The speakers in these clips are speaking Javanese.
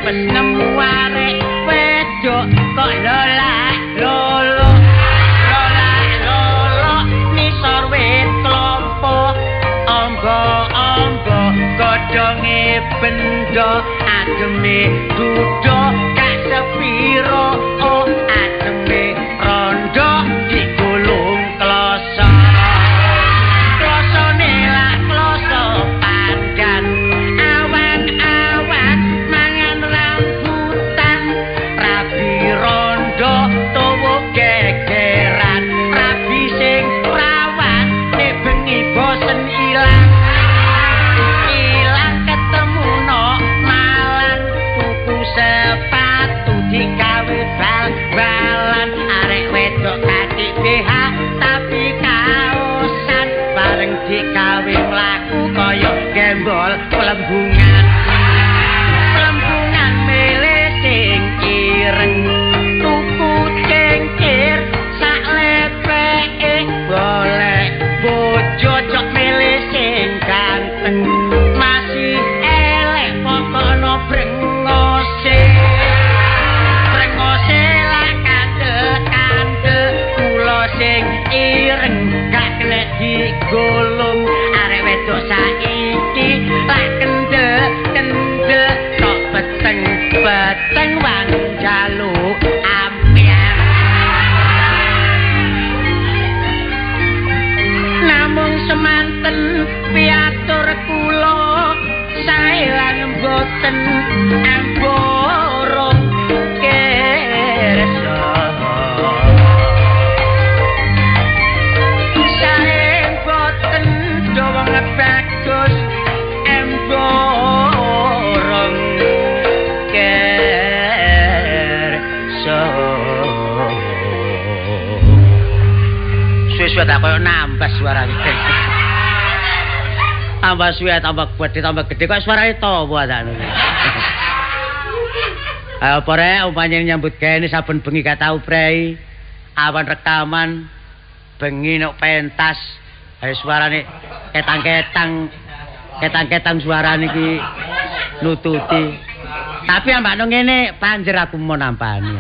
Apes nemu arek wedok kok lolak lolo. Lolak lolo nisor wit klopo. Ombo-ombo godhonge bendo ademe dudo gak sepiro oh ademe rondo digulung kloso. Klosone lak kloso pandan awan-awan mangan rambutan rabi rondo tuwa gegeran rabi sing prawan nek bengi bosen ilang. Ilang ketemu no Malang tuku sepatu digawe bal-balan arek wedok katik BH tapi kaosan bareng digawe mlaku kaya gembol plembungan. Plembungan milih sing ireng tuku cengkir sak lepeke golek bojo cok milih sing ganteng masih elek pokokno brengose. Brengose lak kandel-kandel kula sing ireng gak kena digulung arek wedok saiki lak kendel-kendel kok peteng-peteng wani njaluk ambyar. Namung semanten piatur kula sae lan mboten amborong kersa. Sae mboten dawa bagus amborong kersa. Suwe-suwe tak koyo nambah suarane. Tambah suwe tambah gede kok suarane tawa ta ngono. Ayo apa rek umpamane nyambut gawe saben bengi gak tau prei. Awan rekaman bengi nok pentas. Ayo suarane ketang-ketang ketang-ketang suarane iki nututi. Tapi ambakno ngene panjer aku mau nampani.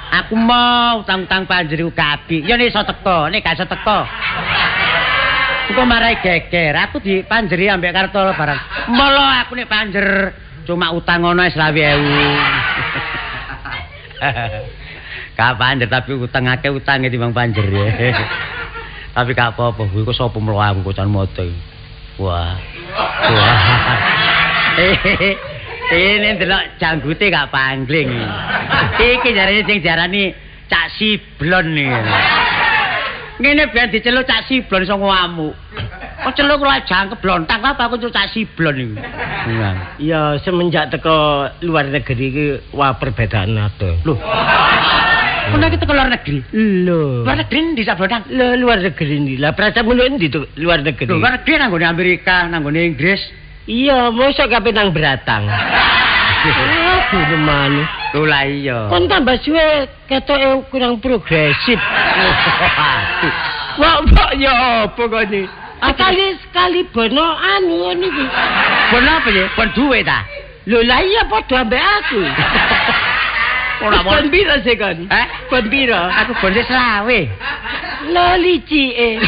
Aku mau utang-utang panjer iku kabeh. Ya nek iso teko, nek gak iso teko. Engko marai geger, aku dipanjeri ambek Kartolo barang. Molo aku nek panjer cuma utang ono 25.000. Gak panjer tapi utang akeh utange timbang panjer. Tapi gak apa-apa, iku sapa mlo aku kocan moto. Wah. Wah. Ini ndelok janggute gak pangling. Iki jarane sing diarani Cak Siblon iki. Ngene biyen diceluk Cak Siblon iso ngamuk. Kok celuk kula jangkep blontang apa aku celuk Cak Siblon iku. Ya semenjak teko luar negeri iki wah perbedaan akeh. Lho. Kono iki teko luar negeri. Lho. Luar negeri ndi Cak Blontang? Lho luar negeri ndi? Lah pracamu ndi to luar negeri? Lho luar negeri nang nggone Amerika, nang nggone Inggris. Iya, mosok kabeh nang Bratang. Aduh, nemane. Lho lah iya. Kon tambah suwe ketoke kurang progresif. Wah, mbok ya apa kok iki? Sekali bono anu ngono iki. Bono apa ya? Bon duwe ta? Lho lah iya padha ambek aku. Ora bon piro sih kon? Eh? Bon piro? Aku bon 25. Lho licike.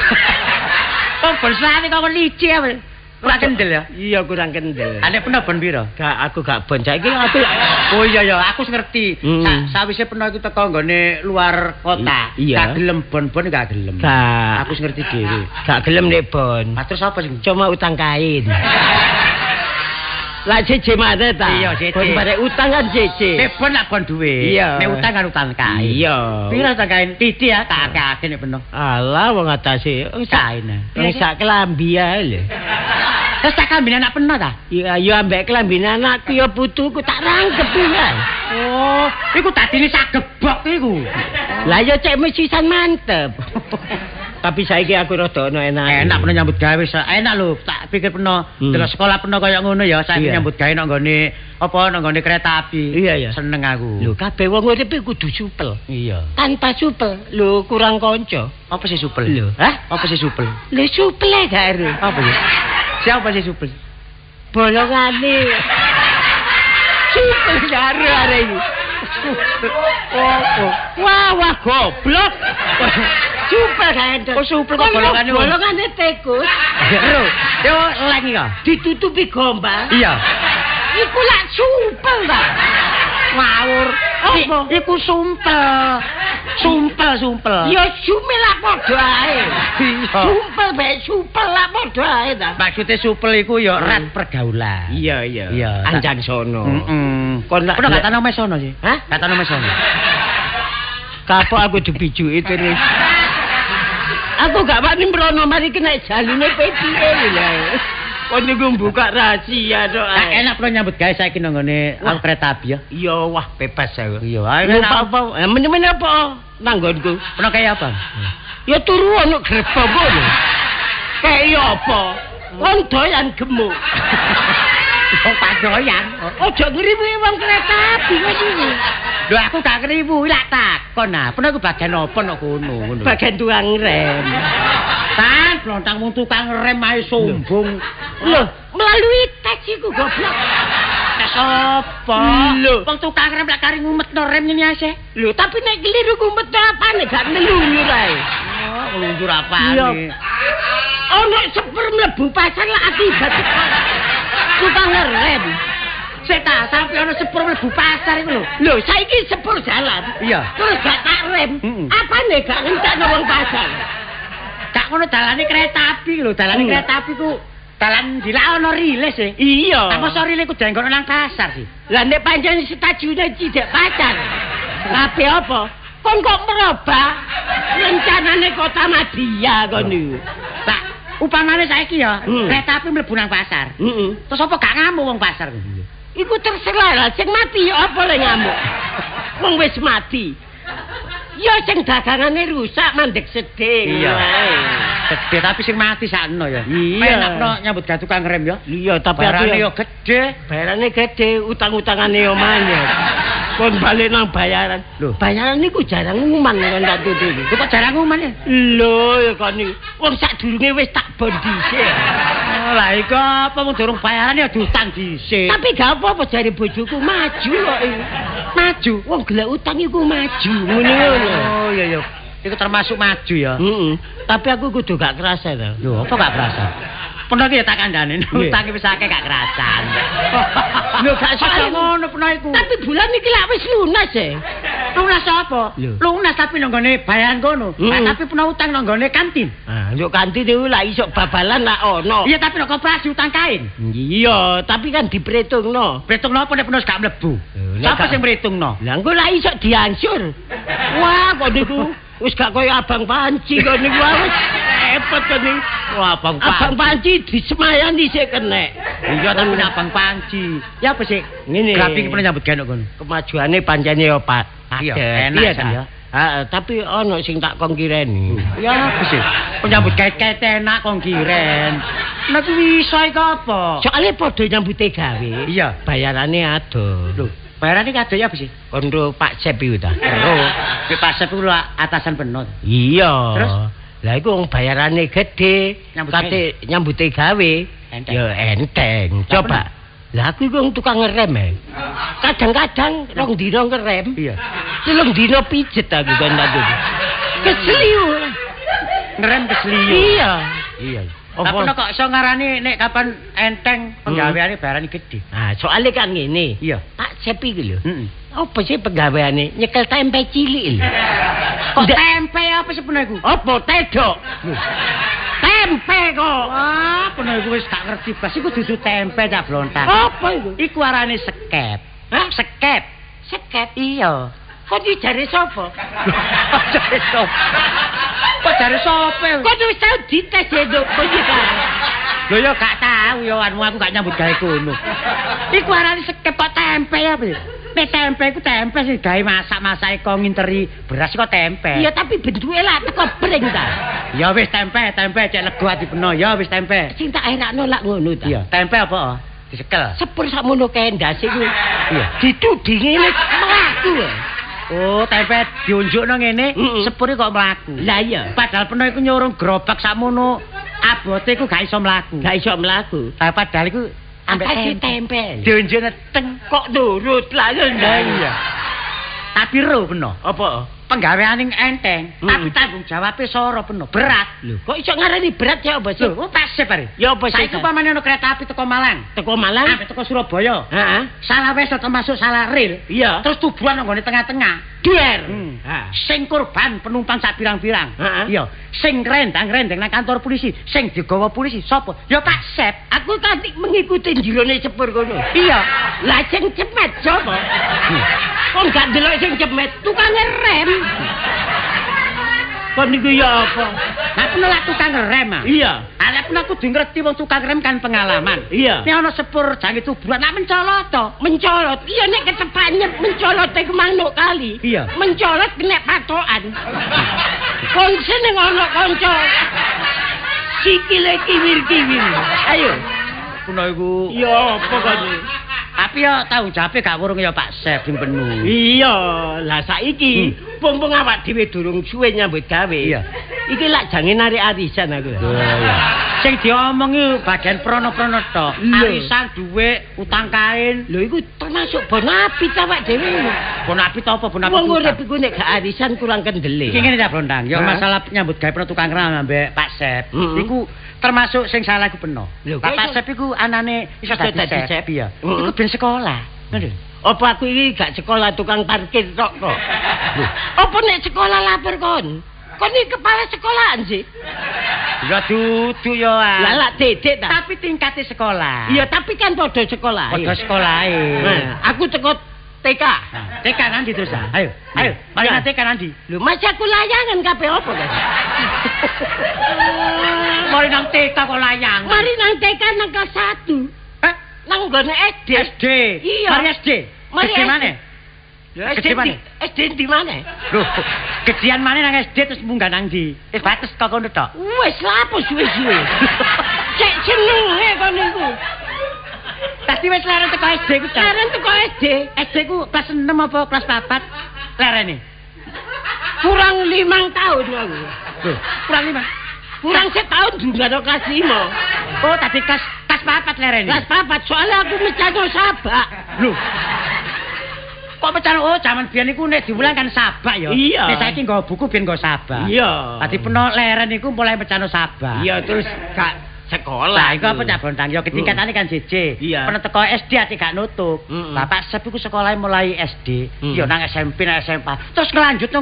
Kok bon 25 kok licik apa? Kurang kendel ya? Iya kurang kendel. Ane peno bon piro? Gak, aku gak bon saiki aku. Oh iya ya, aku ngerti. Sawise peno iku teko nggone luar kota. Gak gelem bon-bon gak gelem. Gak. Aku ngerti dhewe. Gak gelem nek bon. Ah terus apa sing? Cuma utang kain. Lah siji mana ta? Iya, siji. Bon bare utang kan siji. Nek bon lak bon duwe. Iya. Nek utang kan utang kain. Iya. Piro utang kain? Titi ya, tak akeh-akeh nek peno. Alah wong atase kain. Wong sak kelambi ae lho. Terus tak klambine anak peno ta? Iya, ya ambek klambine anakku ya putuku tak rangkep ya. Oh, iku dadine sak gebok iku. Lah ya cek mesisan mantep. Tapi saiki aku rada ono enak. Enak peno nyambut gawe wis enak lho, tak pikir peno delok sekolah peno kaya ngono ya, saiki nyambut gawe nang nggone apa nang nggone kereta api. Iya ya. Seneng aku. Lho kabeh wong urip kudu supel. Iya. Tanpa supel lho kurang kanca. Apa sih supel? Lho, hah? Apa sih supel? Lho supel e gak ero. Apa sih? Siapa sih supel? Bolongane. Gak ero arek iki. Opo? Wah, wah goblok. Supel gak entuk. Oh, supel kok bolongane. Bolongane tikus. Ero. Yo leng iki kok. Ditutupi gombal. Iya. Iku lak supel ta. Ngawur. Apa? Iku sumpel. Sumpel, sumpel. Ya sume lak padha ae. Iya. Sumpel bae supel lak padha ae ta. Maksude supel iku ya rat pergaulan. Iya, iya. Iya. Anjan sono. Heeh. Kon lak Kono gak tau mesono sih. Hah? Gak tau mesono. Kapok aku dibijuki terus. Aku gak wani mrono mari kena jalune PTE lho. Kon niku buka rahasia tok. Gak enak pro nyambut gawe saiki nang nggone aku kereta api ya. Iya, wah bebas aku. Iya, ayo apa? Men-men apa nang nggonku? Ono kaya apa? Ya turu ono gerbong ngono. Kaya apa? Wong doyan gemuk. Wong padoyan. Ojo ngriwi wong kereta api kok iki. Lho aku gak ngriwu, lak takon ah. Peno iku bagian apa nek kono ngono. Bagian tukang rem. Tan, blontang mung tukang rem ae sombong. Lho, melalui tes iku goblok. Tes apa? Lho, wong tukang rem lak kari ngumetno rem ngene ae. Lho, tapi nek keliru ngumetno apane gak ngelunjur ae. Oh, ngelunjur apane? Ono sepur mlebu pasar lak akibat tukang rem. Sik ta, sampe ono sepur mlebu pasar iku lho. Lho, saiki sepur jalan. Iya. Terus gak tak rem. Apane gak ngentekno wong pasar? Gak ngono dalane kereta api lho, dalane kereta api ku dalan dilak ono rile sih. Iya. Tak mosok rile ku denggono nang pasar sih. Lah nek pancen stasiune cidek pasar. Kabeh apa? Kon kok merubah rencanane Kota Madya kon niku. Lah, upamane saiki ya, kereta api mlebu nang pasar. Heeh. Terus apa gak ngamuk wong pasar? Iku terserah lah, sing mati ya apa le ngamuk. Wong wis mati. Ya sing dagangane rusak mandek sedih. Iya. Gede tapi sing mati sakno ya. Iya. Enak no nyambut gawe tukang rem ya. Iya, tapi bayarane yo gede. Bayarane gede, utang-utangane yo banyak. Kon balik nang bayaran. Lho, bayaran niku jarang nguman kon tak tutupi. Kok jarang nguman ya? Lho, ya kon niku. Wong sadurunge wis tak bon dhisik. Oh, lah iku apa wong durung bayaran ya diutang dhisik. Tapi gak apa-apa jare bojoku maju kok iki. Maju. Wong golek utang iku maju ngene lho. Oh iya iya. Iku termasuk maju ya. Heeh. Tapi aku kudu gak kerasa to. Lho, apa gak kerasa? Peno iki ya tak kandhane, utang wis akeh gak kerasan. Lho gak soal ngono peno iku. Tapi bulan iki lak wis lunas e. Lunas apa? Lunas tapi nang nggone bayaran kono. Hmm. Tapi peno utang nang nggone kantin. Ah, yo kantin iku lak iso babalan lak ono. Iya, tapi nek koperasi utang kain. Iya, tapi kan diperhitungno. Perhitungno apa nek peno gak mlebu? Sapa sing perhitungno? Lah engko lak iso diansur. Wah, kok niku wis gak koyo Abang Panci kok niku wis repot kok niku. Wah, Abang Panci. Abang Panci disemayani sik kenek. Iya, tapi nek Abang Panci. Ya apa sih? Ngene. Grapi ki pernah nyambut gawe kono. Kemajuane pancene ya, Pak. Iya, enak ya. Heeh, tapi ono sing tak kon kireni. Ya apa sih? Penyambut gawe enak kon kiren. Nek kuwi iso iki apa? Soale padha nyambute gawe. Iya, bayarane adoh. Lho, bayarane kadoh ya apa sih? Kondo Pak Sep iku ta. Ero. Pak Sep iku atasan penut. Iya. Terus lah iku wong bayarane gedhe, kate nyambute gawe ya enteng. Coba. Lah aku iku wong tukang ngerem e. Kadang-kadang rong dina ngerem. Iya. Telung dina pijet aku kon tak. Keseliu. Ngerem keseliu. Iya. Iya. Tapi nek kok iso ngarani nek kapan enteng penggaweane bayarane gedhe. Ah, soalnya kan ngene. Iya. Pak Sep iki lho. Heeh. Apa sih penggaweane? Nyekel tempe cilik lho. Kok tempe apa sih peno iku? Apa tedok? Tempe kok. Wah, peno iku wis gak ngerti blas iku dudu tempe cak blontang. Apa iku? Iku arane sekep. Hah? Sekep. Sekep? Iya. Kok dijare sapa? Jare sapa? Kok jare sapa? Kok wis tau dites ya, Nduk? Kok iki ta? Lho ya gak tau ya anu aku gak nyambut gawe kono. Iku arane sekep kok tempe apa ya? Nek tempe iku tempe sing gawe masak-masake kok nginteri beras kok tempe. Iya, tapi bentuke lak teko breng ta. Ya wis tempe, tempe cek lego ati peno. Ya wis tempe. Sing tak erakno lak ngono ta. Iya, tempe apa? Disekel. Sepur sakmono kae ndase iku. Iya. Ditudingi mlaku. Oh, tempe diunjukno ngene, sepure kok mlaku. Lah iya. Padahal peno iku nyurung gerobak sakmono abote iku gak iso mlaku. Gak iso mlaku. Lah padahal iku Ambek tempel. Dionjene teng kok nurut lah ya. Iya. Tapi ro peno. Apa? Penggaweane enteng, tapi tanggung jawabe soro peno, berat. Lho, kok iso ngarani berat ya apa sih? Lho, Pak Sep are. Ya apa sih? Saiki upamane ono kereta api teko Malang. Teko Malang sampai teko Surabaya. Heeh. Salah wes termasuk salah rel. Iya. Terus tubuhan nang nggone tengah-tengah. Duer. Sing korban penumpang sak pirang-pirang. Iya. Sing rendang-rendeng nang kantor polisi, sing digawa polisi sapa? Ya Pak Sep. Aku tadi mengikuti jerone sepur kono. Iya. Lah sing cemet sapa? Kok gak delok sing cemet, tukang rem. Kon niku ya apa? Lah penolak tukang rem ah. Iya. Lah pun aku kudu ngerti wong tukang rem kan pengalaman. Iya. Nek ana sepur jange tubuhan lak mencolot to. Mencolot. Iya nek ketepaknya mencolot iku manuk kali. Iya. Mencolot kena patokan. Kon seneng ana kanca. Sikile kiwir-kiwir. Ayo. Kuno iku. Ya apa kon? Tapi ya tanggung jawabe gak wurung ya Pak Sep sing penuh. Iya, lah saiki mumpung awak dhewe durung suwe nyambut gawe. Iya. Iki lak jange narik arisan aku. Lho iya. Sing diomongi bagian prono-prono tok. Arisan, dhuwit, utang kain. Lho iku termasuk bonapit awak dhewe. Bonapit apa bonapit? Wong urip iku nek gak arisan kurang kendele. Iki ngene ta Blondang, ya masalah nyambut gawe prono tukang rem ambek Pak Sep. Iku termasuk sing salah iku peno. Pak Sep iku anane iso dadi sep ya. Iku ben sekolah. Ngono. Apa aku iki gak sekolah tukang parkir tok kok. Lho, apa nek sekolah lapor kon? Kon iki kepala sekolahan sih. Ya dudu ya. Lah lak dedek ta. Tapi tingkate sekolah. Iya, tapi kan padha sekolah. Padha sekolahe. Nah, aku teko TK. Nah, TK nanti terus. Ayo, ayo, mari nang TK nanti. Lho, masih aku layangan kabeh apa ta? Mari nang TK kok layangan. Mari nang TK nang kelas 1. Hah? Nang nggone SD. SD. Iya. Mari SD. Mari SD mana? Lho, SD mana? SD di mana? Lho, gedean mana nang SD terus munggah nang ndi? Wis bates kok kono tok. Wis lapo suwe-suwe. Cek jenenge kon niku. Tadi wis leren teko SD ku. Leren teko SD. SD ku kelas 6 apa kelas 4? Lerene. Kurang 5 tahun aku. Lho, kurang 5. Kurang setahun juga no kelas 5. Oh, tadi kelas 4 lerene. Kelas 4 soalnya aku mecano sabak. Lho. Kok mecano? Oh, jaman biyen iku nek diwulang kan sabak ya. Iya. Nek saiki nggawa buku biyen nggawa sabak. Iya. Dadi peno leren iku mulai mecano sabak. Iya, terus gak sekolah. Lah iku apa Cak Bontang? Ya ketingkatane kan JJ. Iya. Peno teko SD ati gak nutup. Bapak Sep iku sekolahe mulai SD, ya nang SMP nang SMA. Terus ngelanjutno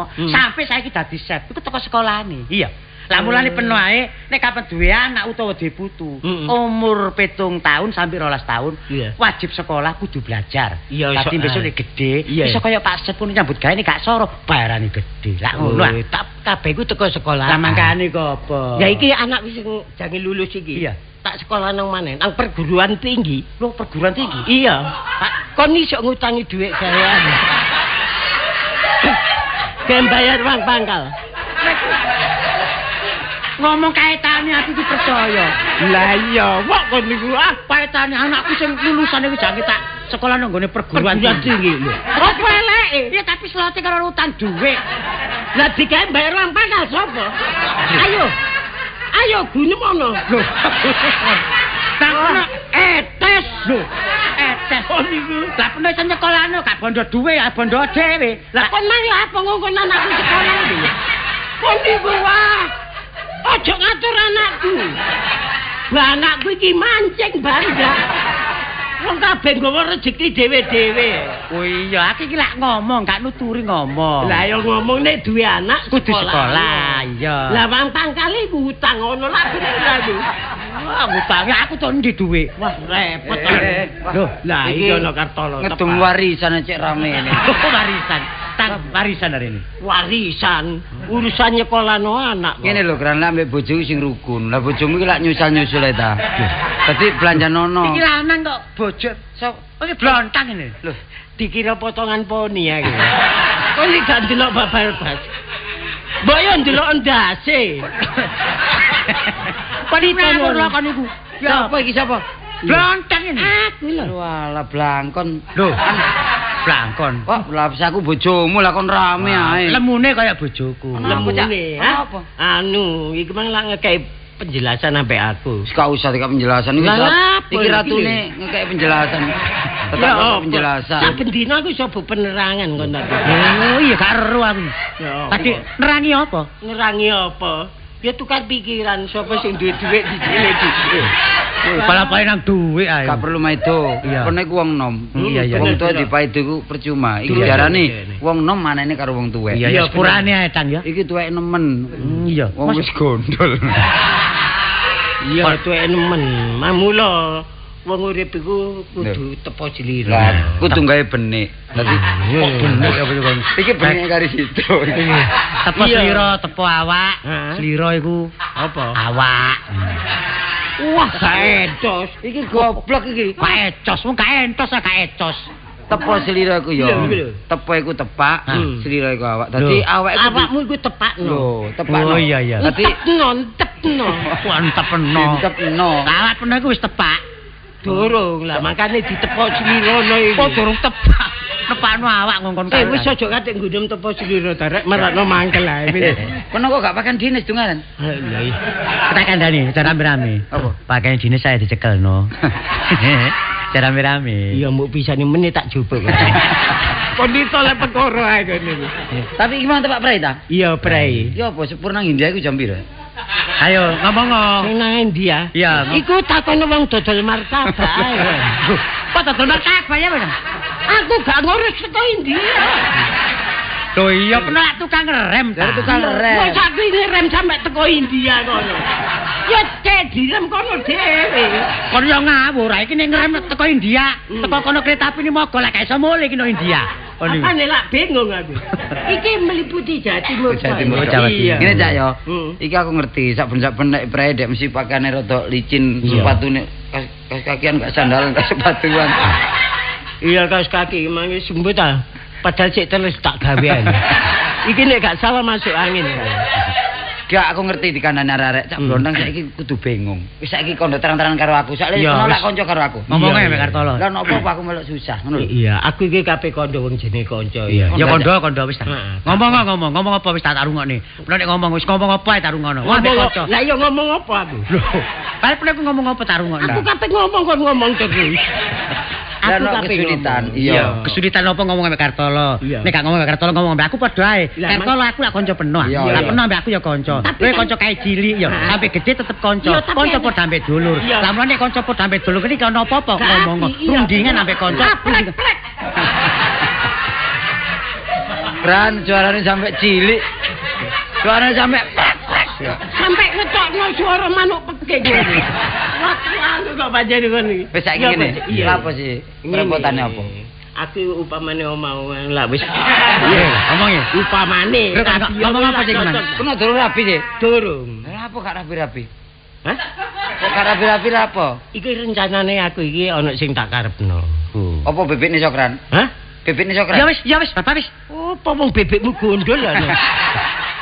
sampai saiki dadi sep. Iku teko sekolahane. Iya. Lah mulane peno ae nek kapan duwe anak utawa duwe putu, umur 7 tahun sampai 12 tahun wajib sekolah kudu belajar. Dadi besok nek gedhe iso kaya Pak Sep pun nyambut gawe nek gak soro bayarane gedhe. Lah ngono ah. Kabeh iku teko sekolah. Lah mangkane kok apa? Ya iki anak wis jange lulus iki. Iya. Tak sekolah nang maneh, nang perguruan tinggi. Lho, perguruan tinggi? Iya. Pak, kon iso ngutangi dhuwit gawean. Ben bayar uang pangkal. Ngomong kaitane aku iki percaya. Lah iya, kok kon niku ah kaitane anakku sing lulusan iku jange tak sekolah nang nggone perguruan tinggi lho. Apa eleke? Iya, tapi slote karo utang dhuwit. Lah digawe bayar uang pangkal sapa? Ayo. Ayo gunem ono. Lho. Tak etes lho. Etes kon niku. Lah peno iso nyekolahno gak bondo dhuwit, gak bondo dhewe. Lah kon mang lha apa ngongkon anakku sekolah iki? Kon niku wah. Ojo ngatur anakku. Lah anakku iki mancing bangga. Wong kabeh nggawa rejeki dhewe-dhewe. Oh iya, aku iki lak ngomong, gak nuturi ngomong. Lah ya ngomong nek duwe anak kudu sekolah. Iya. Lah wong pangkale iku utang ngono lak bener aku. Wah, utange aku to endi dhuwit? Wah, repot. Lho, lah iki ana Kartolo. Ngedung warisan cek rame ini. Warisan. Tang warisan hari ini. Warisan, urusan nyekolahno anak. Ngene lho, Gran, lak ambek bojoku sing rukun. Lah bojomu iki lak nyusal-nyusul ae ta. Dadi belanja nono. Iki lanang kok bojo. Iki blontang ini. Lho, dikira potongan poni ya iki. Kok iki gak ndelok babar-bas. Mbok yo ndelok ndase. Kok iki ngawur lho kon niku. Ya apa iki sapa? Blontang ini. Aku lho. Walah blangkon. Lho. Blangkon. Wah, lah aku bojomu lah kon rame ae. Lemune kaya bojoku. Lemune, apa? Anu, iki mang lak ngekei penjelasan ambek aku. Wis gak usah dikak penjelasan iki. Iki ratune ngekek penjelasan. Tetap penjelasan. Saben dina aku iso penerangan kon ta. Oh iya gak ero aku. Tadi nerangi apa? Nerangi apa? Ya tukar pikiran sapa sing duwe dhuwit dicile dhisik. Balapae nang dhuwit ae. Gak perlu maido. Kono iku wong nom. Iya. Wong tuwa dipaido iku percuma. Iki diarani wong nom manene karo wong tuwek. Iya, sepurane ae Tang ya. Iki tuwek nemen. Iya. Wong wis gondol. Iya, tuwek nemen. Mamula wong urip iku kudu tepo slira. Lah, kudu gawe benik. Dadi kok benik apa iku? Iki benik kari situ. Tepo slira, tepo awak. Slira iku apa? Awak. Wah, gak entos. Iki goblok iki. Gak ecos, wong gak entos gak ecos. Tepo slira iku ya. Tepo iku tepak, slira iku awak. Dadi awak iku awakmu iku tepakno. Lho, tepakno. Oh iya iya. Dadi tepno, tepno. Tepno. Awak peno iku wis tepak. Durung lah, makane ditepok slirane iki. Kok durung tepak? Tepakno awak ngongkon kae. Wis aja katik nggunem tepo slira darek merakno mangkel ae. Kono kok gak pakan dinas dungaran? Lha iya. Tak kandhani, cara rame-rame. Apa? Pakaian dinas saya dicekelno. Cara rame-rame. Iya mbok pisane menit tak jupuk. Kon ditolek perkara ae kene iki. Tapi iki mang tepak prei ta? Iya, prei. Ya apa sepur nang India iku jam pira? Ayo ngomong. Sing nang India. Iya. Iku takono wong dodol martabak ae. Kok dodol martabak ya, Mas? Aku gak ngurus teko India. Lho iya pernah tukang rem ta. Tukang rem. Wis aku ngerem sampe teko India kono. Ya cek direm kono dhewe. Kon yo ngawur, iki nek ngerem teko India, teko kono kereta api ni mogol lek gak iso mulih iki nang India. Apane lak bingung aku. Iki meliputi Jawa Timur. Jawa Timur. Ngene Cak yo. Iki aku ngerti saben-saben nek prei dek mesti pakaiane rada licin, sepatune kaos kakian gak sandalan, gak sepatuan. Iya kaos kaki mangi sembut ta. Padahal sik terus tak gawean. Iki nek gak salah masuk angin. Gak aku ngerti dikandani arek-arek Cak Blondang saiki kudu bingung. Wis saiki kondo terang-terangan karo aku. Soale nolak kanca karo aku. Ngomongnya mek Kartolo. Lah nopo apa aku melok susah ngono lho. Iya, aku iki kabeh kondo wong jenenge kanca. Ya kondo wis ta. Ngomong apa wis tak rungokne. Nek ngomong wis ngomong apa ae tak rungokno. Wah kanca. Lah iya ngomong apa aku? Lho, karep nek ngomong apa tak rungokno. Aku kabeh ngomong kon ngomong terus. Aku kabeh kesulitan. Iya. Kesulitan apa ngomong ambek Kartolo? Nek gak ngomong ambek Kartolo ngomong ambek aku padha ae. Kartolo aku lak kanca penuh. Lah penuh ambek aku ya kanca. Kowe kanca kae cilik ya, sampe gedhe tetep kanca. Kanca padha ambek dulur. Lah mulane kanca padha ambek dulur iki ana apa-apa ngomong. Rundingan ambek kanca. Kran suarane sampe cilik. Suarane sampe sampe ngetokno suara manuk pekik ngene. Wah, anu kok panjenengan ngono iki. Wis saiki ngene. Lha apa sih? Repotane apa? Aku upamane omah lah wis. Iya, ngomong ya. Upamane. Ngomong apa sih gimana? Kono durung rabi sih. Durung. Lah apa gak rabi-rabi? Hah? Kok gak rabi-rabi lah apa? Iki rencanane aku iki ana sing tak karepno. Apa bebekne Sokran? Hah? Bebekne Sokran. Ya wis, bapak wis. Apa wong bebekmu gondol lho.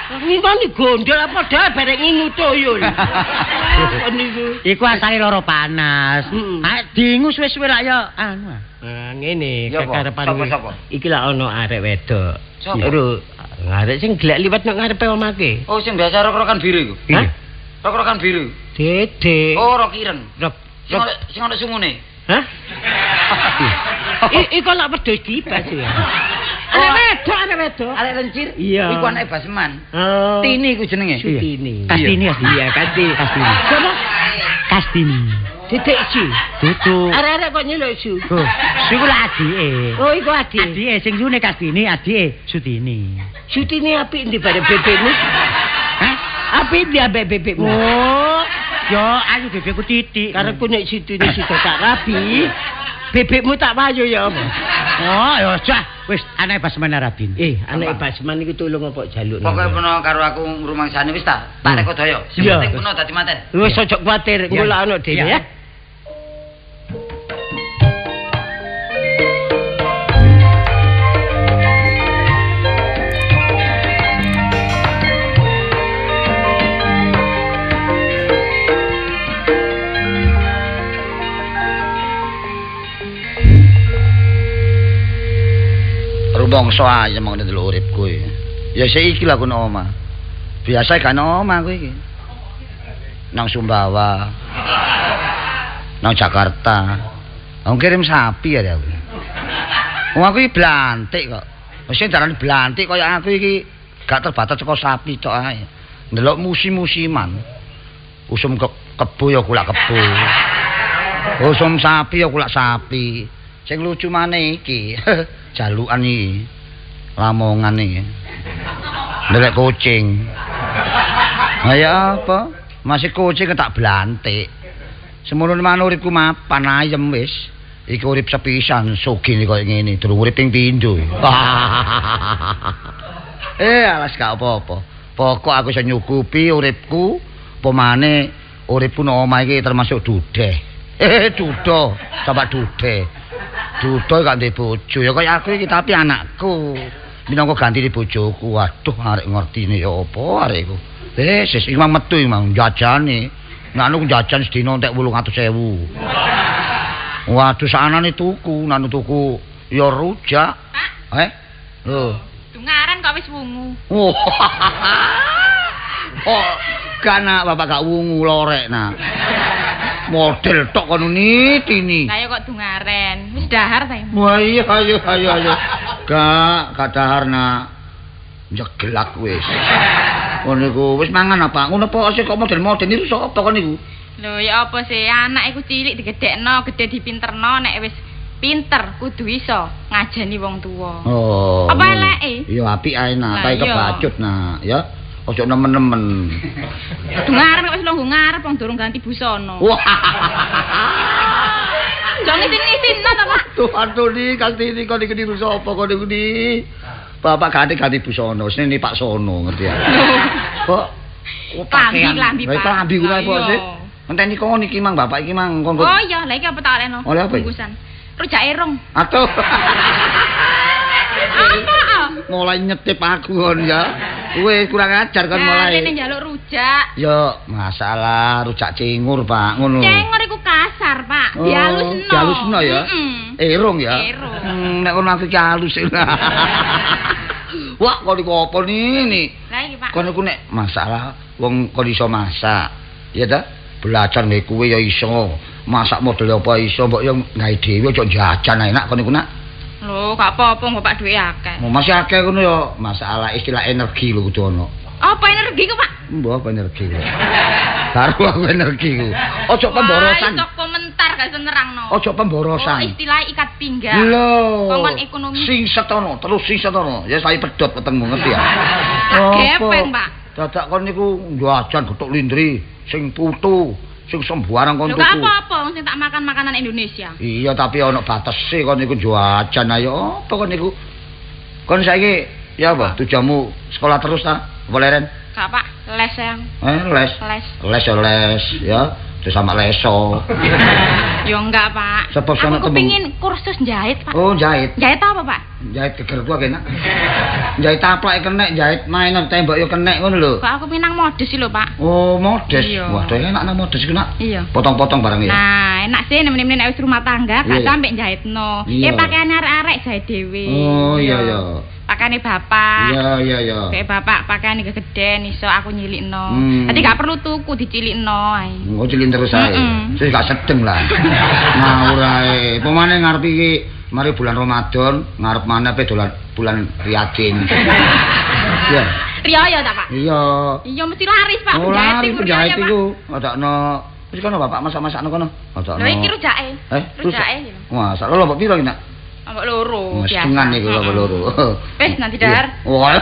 Ngingoni gondol apa dah bareng ngingu toyo. Apa niku? Iku asale lara panas. Ha dingu suwe-suwe lak ya anu. Nah, ngene kekarepan iki lak ana arek wedok. Lho, arek sing gelek liwat nang ngarepe omake. Oh, sing biasa rok-rokan biru iku. Hah? Rok-rokan biru. Dede. Oh, rok ireng. Rok sing ana sungune. Hah? Iku lak wedhus dibas ya. Arek wedok. Arek lencir. Iya. Iku anake Basman. Oh. Tini iku jenenge. Sutini. Kastini ya. Iya, Kastini. Sopo? Kastini. Titik Su. Dudu. Arek-arek kok nyeluk Su. Oh, Su iku lak adike. Oh, iku adike. Adike sing sune Kastini, adike Sutini. Sutini apik ndi bare bebekmu? Hah? Apik ndi ambek bebekmu? Oh, yo ayu bebekku titik. Karepku nek Sutini sida tak rabi, bebekmu tak wayu ya apa? Oh, ya jah. Wis anake Basman Arabin. Anake Basman iku tulung apa jaluk. Pokoke peno karo aku ngrumangsane wis ta. Tak reko daya. Sing penting peno dadi manten. Wis aja kuwatir, engko lak ono dhewe ya. Rumangsa ayem ngene delok uripku iki. Ya sik iki lho aku nang omah. Biasa gak nang omah aku iki. Nang Sumbawa. Nang Jakarta. Wong kirim sapi ya aku. Wong aku iki blantik kok. Wis darane blantik kaya aku iki gak terbatas saka sapi tok ae. Ndelok musim-musiman. Usum kebo ya kulak kebo. Usum sapi ya kulak sapi. Sing lucu maneh iki, jalukan iki. Lamongan iki. Ndelek kucing. Ha ya apa? Masih kucing tak blantik. Semono maneh uripku mapan ayem wis. Iki urip sepisan sugih koyo ngene, durung urip ping pindho. Alas gak apa-apa. Pokok aku iso nyukupi uripku, apa maneh uripku nang omah iki termasuk dudeh. Dudo, sampak dudeh. Dudo gak ndek bojo, ya kaya aku iki tapi anakku minangka gantine bojoku. Waduh, arek ngertine ya apa arek iku. Wis, iki mang metu iki mang jajane. Nek anu jajan sedina entek 800.000. Waduh, saanane tuku, nanu tuku ya rujak. Pak. Lho. Dungaran kok wis wungu. Oh, kan bapak gak wungu lorek nak. Model tok kono nitini. Lah ya kok dungaren. Wis dahar ta. Wah iya ayo ayo ayo. Gak dahar nak. Jegelak wis. Ngono iku wis mangan apa? Ngono apa sih kok model-model niku sapa kon niku? Lho ya apa sih anak iku cilik digedhekno, gedhe dipinterno, nek wis pinter kudu iso ngajeni wong tuwa. Oh. Apa eleke? Ya apik ae nak, tae kebacut nak, ya. Ojo nemen-nemen. Dungaran kok wis lungguh ngarep wong durung ganti busana. Wah. Jangan isin-isinno ta, Pak. Tuh aduh ni kastini kon iki niru sapa kon niku ni. Bapak ganti busana, sini Pak Sono ngerti ya. Kok klambi, Pak. Klambi kuwi apa sih? Enteni kon iki mang bapak iki mang kon. Oh iya, lha iki apa tak olehno? Bungkusan. Rujak erong. Atuh. Apa? Mulai nyetip aku kon ya. Wis kurang ajar kon mulai. Lah njaluk rujak. Ya, masalah rujak cingur, Pak, ngono. Cingur iku kasar, Pak. Dialusno. Dialusno ya. Erong ya. Nek kono aku iki halus. Wah, kon iku apa niki? Lah iki, Pak. Kon iku nek masalah wong kon iso masak. Ya ta? Belajar nggae kuwe ya iso. Masak model apa iso, mbok yo gawe dhewe aja jajan enak kon iku nak. Lho, gak apa-apa mbok Pak duwe akeh. Masih akeh ngono ya, masalah istilah energi lho kudu ono. Apa energi ku, Pak? Mbok apa energi ku? Baru aku energi ku. Ojo pemborosan. Wah, iso komentar gak iso nerangno. Ojo pemborosan. Oh, istilah ikat pinggang. Lho. Kongkon ekonomi. Sing setono, terus sing setono. Ya saya pedhot wetengmu ngerti ya. Tak gepeng, Pak. Dadak kon niku jajan gethuk lindri sing putu. Sing sembarang kon tuku. Lho gak apa-apa sing tak makan makanan Indonesia. Iya tapi ana batese kon niku jajan ayo apa kon niku. Kon saiki ya apa tujuanmu sekolah terus ta? Apa leren? Gak Pak, les yang. Les. Les. Les ya les ya, terus sama leso. Ya enggak Pak. Sebab aku kepengin kursus jahit Pak. Oh jahit. Jahit apa Pak? Jahit geger gua kena. Jahit taplak kenek, jahit mainan tembok yo kenek ngono lho. Kok aku pinang modus sih lho Pak. Oh modus. Iya. Waduh enak nang modus iku nak. Iya. Potong-potong barang ya. Nah enak sih nemen-nemen nek wis rumah tangga gak sampe jahitno. Pakaian arek-arek jahit dhewe. Oh iya iya. Pakaiane bapak. Iya iya iya. Kayak bapak pakaiane gegeden iso aku nyilikno. Dadi gak perlu tuku dicilikno ae. Oh cilik terus ae. Wis gak sedeng lah. Ngawur ae. Pemane ngarep iki mari bulan Ramadan, ngarep maneh pe dolan bulan Riyadin. Iya. Riyaya ta, Pak? Iya. Iya mesti laris, Pak. Oh, laris penjahit iku. Adakno. Wis kono bapak masak-masakno kono. Adakno. Lho iki rujake. Rujake. Wah, sak lho mbok piro iki, Nak? Mbok loro. Biasa. Setengah niku mbok loro. Wis nanti dahar. Wah.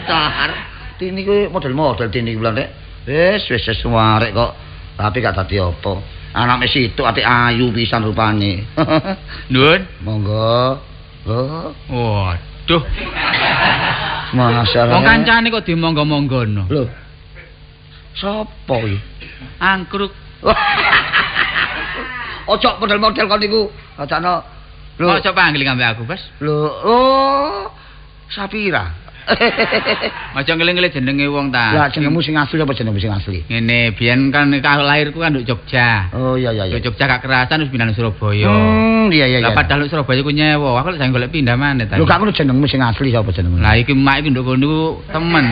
Dahar. Tini kuwi model-model tini bulan rek. Wis wis warek kok. Tapi gak dadi apa. Anake situk ati ayu pisan rupane. Nuwun. Monggo. Lho. Waduh. Masalah. Wong kancane kok dimonggo-monggono. Lho. Sopo iki? Angkruk. Ojo model-model kon niku. Acakno. Lho, ojo panggil ambek aku, Bos. Lho, oh. Sapira. Aja ngeling-ngeling jenenge wong ta. Lah jenengmu sing asli apa jenengmu sing asli? Ngene, biyen kan lahirku kan nduk Jogja. Oh iya iya iya. Nduk Jogja gak kerasan wis pindah nang Surabaya. Iya iya iya. Lah padahal nduk Surabaya ku nyewa, aku lek saiki golek pindah maneh ta. Lho gak ngono jenengmu sing asli sapa jenengmu? Lah iki mak iki nduk kono niku temen.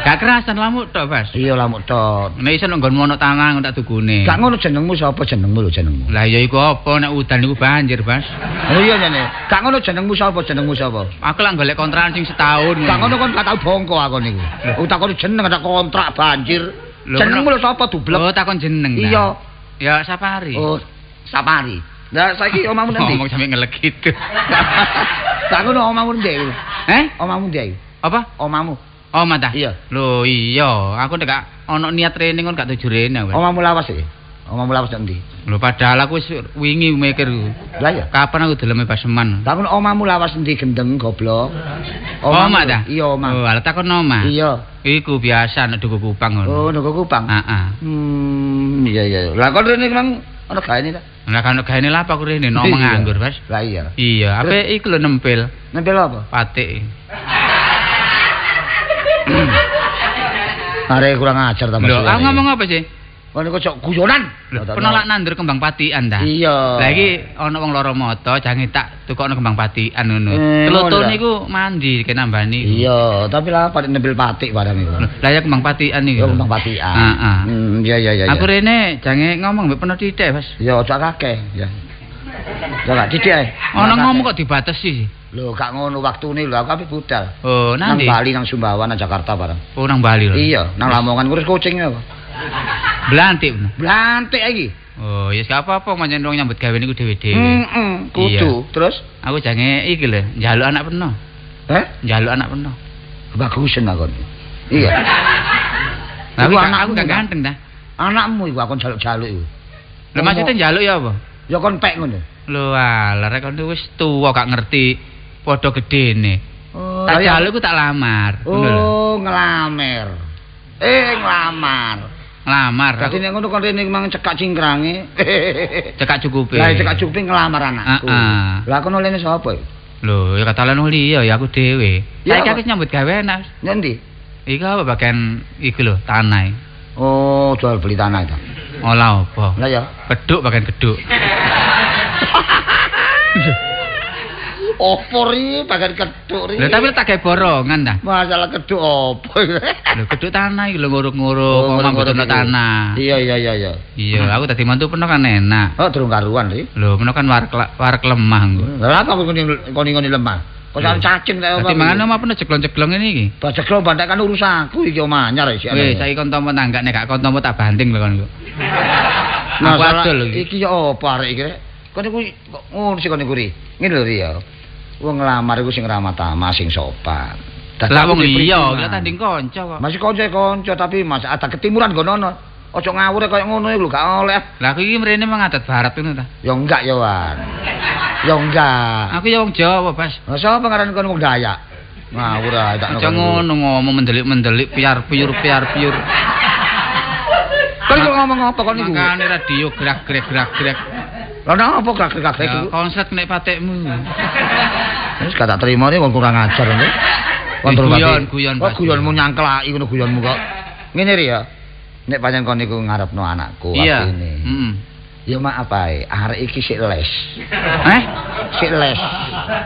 Gak kerasan lamuk tok, Bas. Iya lamuk tok. Nek iso nang nggonmu ana tanah tak dugune. Gak ngono jenengmu sapa jenengmu lho jenengmu. Lah ya iku apa nek udan iku banjir, Bas. Oh iya jane. Gak ngono jenengmu sapa jenengmu sapa? Aku lak golek kontrakan sing setahun. Gak ngono kon gak tau bongko aku niku. Takon jeneng ada kontrak banjir. Jenengmu lho sapa dublek? Oh takon jeneng. Iya. Ya Sapari. Oh, Sapari. Lah saiki omahmu nanti. Ngomong sampe ngelek gitu. Gak ngono omahmu ndi? Eh? Omahmu ndi? Apa? Omahmu. Omah ta? Iya. Lho iya, aku nek gak ana niat rene kon gak tuju rene. Omahmu lawas iki. Omahmu lawas nang ndi? Lho padahal aku wis wingi mikir. Lah iya. Kapan aku deleme Baseman? Lah ngono omahmu lawas endi gendeng goblok? Omah ta? Iya omah. Oh, alah takon omah. Iya. Iku biasa nek Duku Kupang ngono. Oh, Duku Kupang. Heeh. Iya iya. Lah kon rene mang ana gaene ta? Lah kan gaene lha apa aku rene nang nganggur, Mas. Lah iya. Iya, ape iku lho nempel. Nempel apa? Patik. Arek kurang ajar ta Mas. Lho, aku ngomong apa sih? Kon iku cok guyonan. Penolak nandur kembang patikan ta. Iya. Lah iki ana wong lara mata jange tak tukokno kembang patikan ngono. Tlutuh niku mandi kena nambani. Iya, tapi lah patik nempel patik barang iku. Lah ya kembang patikan iku. Ya kembang patikan. Heeh. Iya iya iya. Aku rene jange ngomong mbek peno titik, Mas. Ya aja kakeh, ya. Ya gak titik ae. Ana ngomong kok dibatesi. Lho gak ngono waktune lho aku ape budal. Oh, nang Bali, nang Sumbawa, nang Jakarta barang. Oh, nang Bali lho. Iya, nang Lamongan ngurus kucing apa. Blantik. Blantik iki. Oh, ya gak apa-apa pancen wong nyambut gawe niku dhewe-dhewe. Heeh, kudu. Terus aku jange iki lho, njaluk anak peno. Heh? Njaluk anak peno. Bagusen aku. Iya. Lah aku gak ganteng ta. Anakmu iku aku njaluk-jaluk iku. Lho maksudnya njaluk ya apa? Ya kon pek ngono. Lho alah rek kon wis tuwa gak ngerti padha gedene. Oh, tak jaluk ku tak lamar. Oh, nglamer. Nglamar. Nglamar. Dadi nek ngono kon rene mang cekak cingkrange. Cekak cukupe. Lah cekak cukupe nglamar anakku. Heeh. Lah kono lene sapa iki? Lho, ya katalen liya ya aku dhewe. Ya Saiki aku nyambut gawe enak. Nyendi? Iku apa bagian iku lho, tanah. Oh, jual beli tanah itu. Oh lah apa? Lah ya. Keduk bagian keduk. Opo ri bagian keduk ri. Lho tapi tak gawe borongan ta. Masalah keduk opo iki? Lho keduk tanah iki lho nguruk-nguruk, omah mboten tanah. Iya iya iya iya. Iya, aku dadi mantu peno kan enak. Oh, durung karuan ri. Lho, peno kan warek lemah engko. Lha apa koni-koni lemah? Kok sampe cacing ta omah. Dadi mangan omah peno jeglong-jeglong ngene iki. Bah jeglong bantek kan urusanku iki omah anyar iki. Wis saiki kon tampa tanggak nek gak kon tampa tak banting lho kon iku. Aku adol iki ya apa arek iki rek? Kon iku kok ngono sih kon iku ri. Ngene lho ri ya. Wong nglamar iku sing ramah tamah, sing sopan. Lah wong liya, iki tanding kanca kok. Masih kanca-kanca tapi Mas ada ketimuran nggono. Aja ngawur kaya ngono iku lho gak oleh. Lah aku iki mrene mengadat barat ngono ta? Ya enggak ya, Wan. Ya enggak. Aku ya wong Jawa, Bas. Lah sapa ngaran kon wong Dayak? Ngawur ae tak Aja ngono ngomong mendelik-mendelik piar-piur piar-piur. Kon kok ngomong apa kon iku? Makane radio gerak-gerek gerak-gerek. Lah nang apa gerak-gerek iku? Konslet nek patekmu. Wis gak tak terima wong kurang ajar ngono. Kon guyon, guyon. Kok guyonmu nyangklaki ngono guyonmu kok. Ngene ri ya. Nek pancen kon niku ngarepno anakku artine. Heeh. Ya maaf ae, arek iki sik les. Eh? Sik les.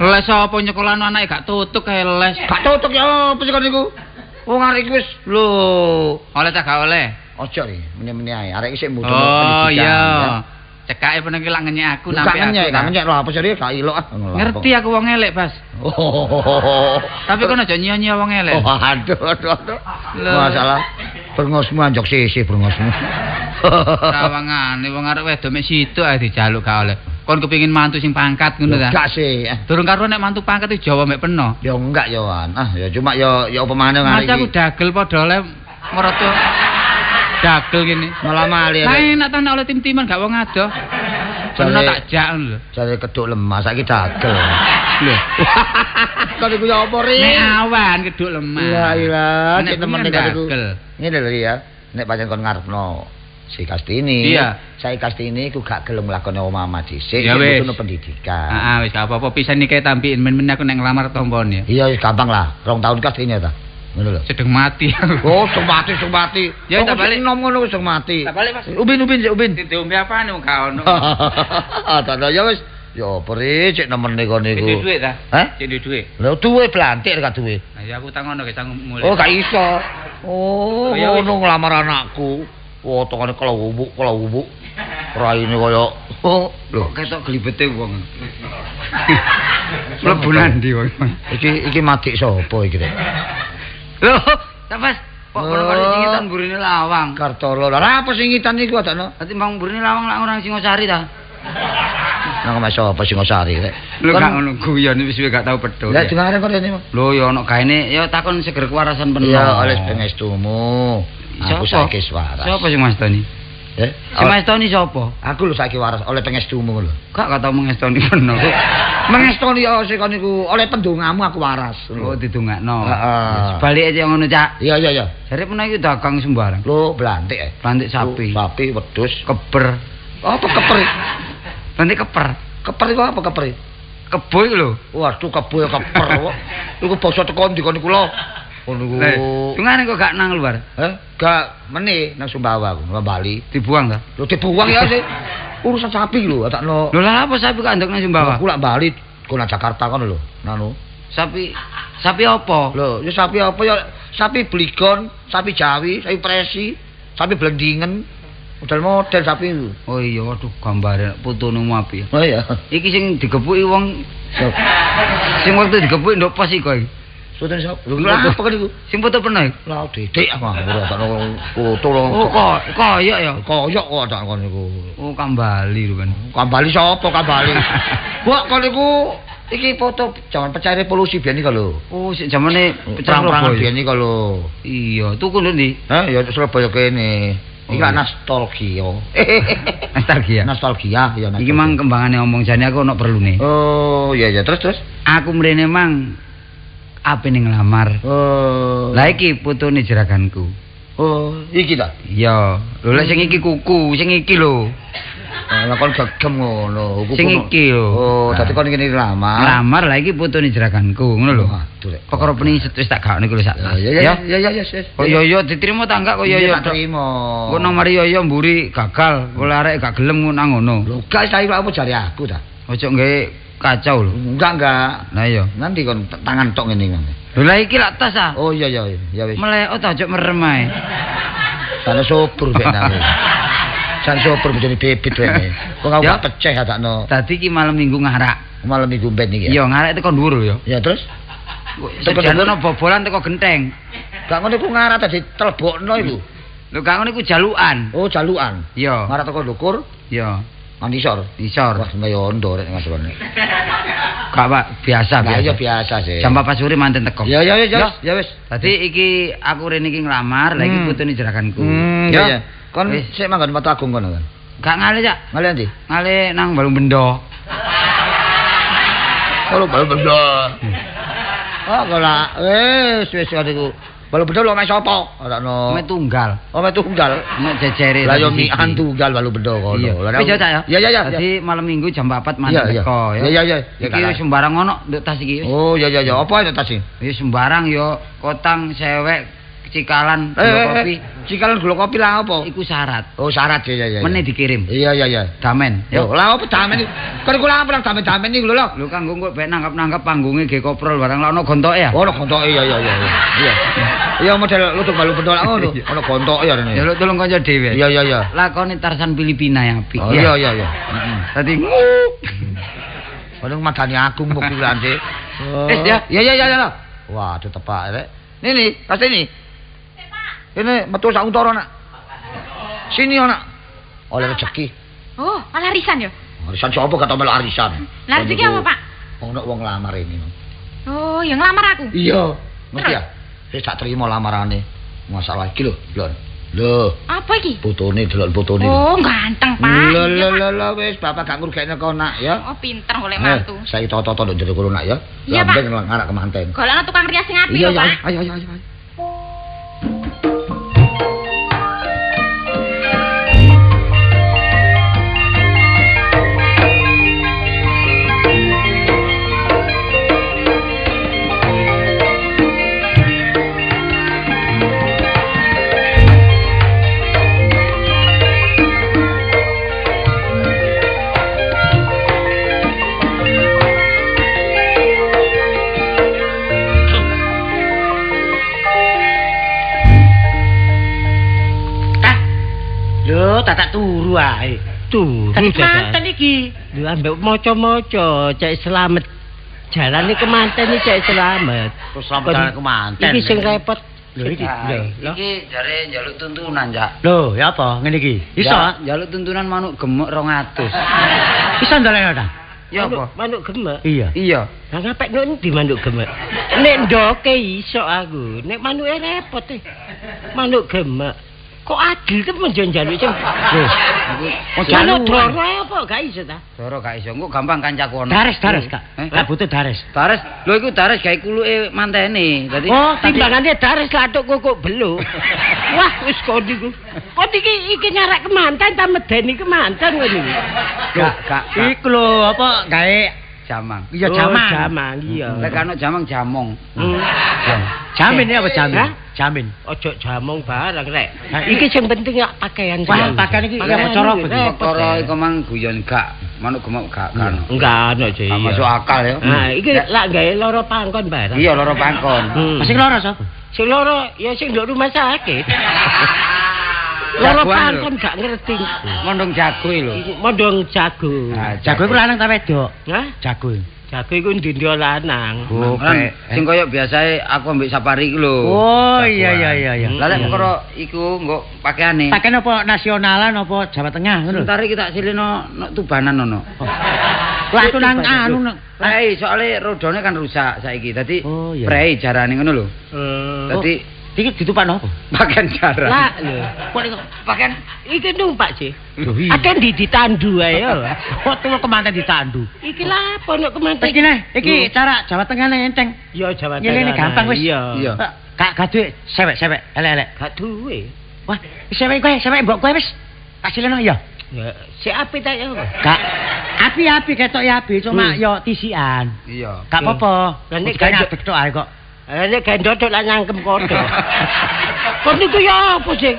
Les apa nyekolahno anake gak tutuk kae les. Gak tutuk ya apa sih kon niku? Wong arek iki wis lho, oleh ta gak oleh? Ojo ri, mene-mene ae. Arek iki sik mbutuhno pendidikan. Oh iya. Ya. Cekake peno iki lak ngenyek aku nampe aku. Gak ngenyek lho apa sih gak ilok ah. Ngerti aku wong elek, Bas. Oh. Tapi kon aja nyiyo-nyiyo wong elek. Oh, aduh aduh aduh. Masalah brengosmu anjok sisih brengosmu. Sawangane wong arek wedok mek situk ae dijaluk gak oleh. Kon kepengin mantu sing pangkat ngono ta? Gak sih. Durung karuan nek mantu pangkat iki Jawa mek peno. Ya enggak ya, Wan. Ah ya cuma ya ya apa maneh ngarep iki. Mas aku dagel padha oleh meroto dagel ngene. Malah mali. Lah enak ta nek oleh tim-timan gak wong adoh. Peno tak jak ngono lho. Jare keduk lemah saiki dagel. Lho. Kon iku ya apa ri? Nek awan keduk lemah. Iya iya, cek temen nek iku. Ngene lho ya. Nek pancen kon ngarepno si Kastini. Iya. Saya Kastini iku gak gelem nglakoni omah-omah dhisik, ya butuhno pendidikan. Heeh, wis gak apa-apa pisan iki tampiin men-men aku nek nglamar tompone. Iya wis gampang lah. 2 tahun Kastini ta. Ngono lho. Sedeng mati. Oh, sedeng mati, sedeng mati. Ya tak balik nom ngono wis sedeng mati. Tak balik, Mas. Ubin ubin sik ubin. Diombe apane wong gak ono. Tak ya wis. Ya apa ri cek nemene kon niku. Cek dhuwit ta? Hah? Cek dhuwit. Lho duwe blantik gak duwe. Lah ya aku utang ono ge sanggup mulih. Oh gak iso. Oh, ngono nglamar anakku. Wotongane kelawubuk-kelawubuk. Raine kaya oh, lho ketok glibete wong. Mlebu nandi wong. Iki iki madik sapa iki rek? Lho, Mas, kok kono singitan mburine lawang. Kartolo. Lha apa singitan iku adakno? Timbang mburine lawang lak orang Singosari ta. Nang omah sapa Singosari rek? Lho gak ngono guyon wis gak tau pedhot. Lah dengaren kok rene. Lho ya ono gaene ya takon seger kewarasan penuh. Ya oleh pengestumu. Aku saiki waras. Sapa sing Mas Toni? Sing Mas Toni sapa? Aku lho saiki waras oleh pengestumu lho. Gak tau mengestoni penuh. Mengestoni ya sing kon niku oleh pendongamu aku waras. Oh didongakno. Heeh. Balik aja ngono, Cak. Iya iya iya. Jare peno iki dagang sembarang. Lho blantik e. Blantik sapi. Sapi, wedhus, keber. Apa keper? Blantik keper. Keper iku apa keper? Kebo iku lho. Waduh kebo ya keper kok. Iku basa teko ndi kon niku lho. Ngono iku. Dungane kok gak nang luar? Heh, gak meneh nang Sumbawa aku, nang Bali. Dibuang ta? Lho dibuang ya sih. Urusan sapi lho, takno. Lho lha apa sapi kok andok nang Sumbawa? Aku lak Bali kok nang Jakarta kono lho, nanu. Sapi sapi apa? Lho, ya sapi apa ya? Sapi Bligon, sapi Jawi, sapi Presi, sapi Blendingen. Model-model sapi itu. Oh iya, waduh gambare putune apik. Oh iya. Iki sing digepuki wong sing wektu digepuki ndok pos iku iki. Sutene sapa? Lho apa kan iku? Sing foto pernah iku? Lah dedek aku ora takno foto lho. Oh kok koyok ya? Koyok kok tak kon iku. Oh kambali lho kan. Kambali sapa kambali? Mbok kon iku iki foto jaman pecah revolusi biyen iki lho. Oh sik jamane pecah perang biyen iki lho. Iya, tuku nduk ndi? Hah, ya Surabaya kene. Iki lak nostalgia. Nostalgia. Nostalgia ya. Iki mang kembangane omong jane aku ono perlune. Oh, iya iya terus terus. Aku mrene mang ape ning nglamar. Oh. Lah iki putune jeraganku. Oh, iki ta? Iya. Lho lek sing iki kuku, sing iki lho. Lah kon gegem ngono. Kuku. Sing iki lho. Oh, dadi kon ngene nglamar. Nglamar lah iki putune jeraganku, ngono lho. Waduh rek. Perkara pening wis tak gakne iku lho sak tas. Ya ya ya ya. Kok yo yo diterima ta enggak kok yo yo. Tak terima. Kok nomor yo yo mburi gagal, oleh arek gak gelem nang ngono. Lho gak saiki apa jare aku ta? Ojo nggawe kacau lho. Enggak enggak. Lah iya. Nanti kon tangan tok ngene iki. Lho lah iki lak tas ah. Oh iya iya ya wis. Melek ta ojo merem ae. Sana sobur ben aku. San sobur bojone bebit rene. Kok aku gak peceh adakno. Dadi iki malam Minggu ngarak. Malam Minggu ben iki ya. Iya, ngarak teko dhuwur lho ya. Ya terus? Teko dhuwur bobolan teko genteng. Gak ngono iku ngarak tadi telbokno iku. Lho gak ngono iku jalukan. Oh, jalukan. Iya. Ngarak teko ndukur. Iya. Nang isor. Isor. Wah, kaya ondo rek ngasone. Gak Pak, biasa biasa. Iya biasa sih. Jam 4 sore manten teko. Ya ya ya ya wis. Dadi iki aku rene iki nglamar, lha iki putune jeraganku. Ya ya. Kon sik manggon Watu Agung kono kan. Gak ngale, Cak. Ngale ndi? Ngale nang Balung Bendo. Kalau Balung Bendo. Oh, kok lah. Wis wis niku. Balung Bendo lho omahe sapa? Ora ono. Omahe tunggal. Omahe tunggal. Mek jejere. Lah yo mian tunggal Balung Bendo kono. Wis ya, Cak ya. Iya iya iya. Dadi malam Minggu jam 4 manten teko ya. Iya iya iya. Iki sembarang ono nduk tas iki. Oh iya iya iya. Apa itu tas iki? Ya sembarang yo kotang sewek cikalan gula kopi. Cikalan gula kopi lah apa? Iku syarat. Oh syarat ya ya ya. Meneh dikirim. Iya iya iya. Damen. Yo lah apa damen iki? Kon iku lah apa nang damen-damen iku lho lho. Lho kanggo kok ben nangkep-nangkep panggunge ge koprol barang lah ono gontoke ya. Ono gontoke iya iya iya. Iya. Iya model lutuk balu bendol ngono. Ono gontoke ya rene. Ya lho tolong kanca dhewe. Iya iya iya. Lakoni Tarsan Filipina yang apik. Oh iya iya iya. Heeh. Dadi Ono madani aku mbok kuwi. Wis ya. Iya iya iya. Waduh tepak rek. Nini, kas ini. Ini metu sak untara nak. Sini nak. Oleh rezeki. Oh, oleh arisan ya? Arisan sapa gak tau melok arisan. Lah rezeki apa, Pak? Ono wong nglamar ini. Oh, ya nglamar aku. Iya, ngerti ya? Wis tak terima lamarane. Masalah iki lho, Lon. Lho. Apa iki? Putune delok putune. Oh, ganteng, Pak. Lho lho lho wis bapak gak ngrugekne kau nak ya. Oh, pinter golek mantu. Saiki toto-toto nduk jero kono nak ya. Iya, Pak. Lambeng ngarak kemanten. Golekno tukang rias sing apik lho, Pak. Ayo ayo ayo. dadak turu ae. Turu Dadi kemanten iki. Lho ambek maca-maca cek selamat. Jalane kemanten iki cek selamat. Terus selamat jalan kemanten. Iki sing repot. Lho iki. Lho, Iki jare njaluk tuntunan, Cak. Lho, ya apa ngene iki? Iso? Njaluk tuntunan manuk gemuk 200. Iso ndolekno ta? Ya apa? Manuk gemek. Iya. Iya. Lah ngapek nek endi manuk gemek? Nek ndoke iso aku, nek manuke repot e. Manuk gemek. Kok adil temen yo njaluk sing. Aku Manuk doro apa gak iso ta? Doro gak iso, engko gampang kancaku ono. Dares, dares, Kak. Eh? Gak butuh dares. Dares, lho iku dares gawe kuluke mantene. Dadi Oh, timbangane dares latuk kok beluk. Wah, wis kon niku. Kon iki nyarak kemanten ta medeni kemanten ngono iki. gak gak Iku lho apa gawe jamang. iya jamang. Oh, jamang iya. Lek ana jamang jamong. Jamin ya apa jamin? Hah? Jamin. Ojo jamong barang rek. Iki sing penting ya pakaian. Wah, pakaian iki ya cara apa iki? Perkara iku mang guyon gak, manuk gemuk gak kan. Enggak ono sih. Gak masuk akal ya. Nah, iki lak gawe loro pangkon barang. Iya loro pangkon. Sing loro sapa? Sing loro ya sing nduk rumah sakit. Loro pangkon gak ngerti. Mondong jago lho. Mondong jago. Jago iku lanang ta wedok? Hah? Jago. Jago iku ndi-ndi lanang. Sing koyo biasae aku ambek Sapari iku lho. Oh iya iya iya iya. Lah lek perkara iku nggo pakaiane. Pakaian apa nasionalan apa Jawa Tengah ngono lho. Sebentar iki tak silino nok Tubanan ono. Lah aku nang anu nang Prei soalé rodone kan rusak saiki. Dadi prei jarane ngono lho. Dadi iki ditupakno apa? Pakaian jaran. Lah lho. Kok niku pakaian iki numpak sih. Akeh ndi ditandu ae ya. Kok tuwa kemanten ditandu. Iki lha apa nek kemanten? Iki neh, iki cara Jawa Tengah neh enteng. Iya Jawa Tengah. Ngene gampang wis. Iya. Gak gak duwe sewek-sewek, elek-elek. Gak duwe. Wah, sewek kowe, sewek mbok kowe wis. Tak sileno ya. Ya, sik api ta ya. Gak api-api ketok ya api, cuma yo tisian. Iya. Gak apa-apa. Lah nek gak tok ae kok. Lah nek gendot lak nyangkem kodho. Kon niku ya apa sih?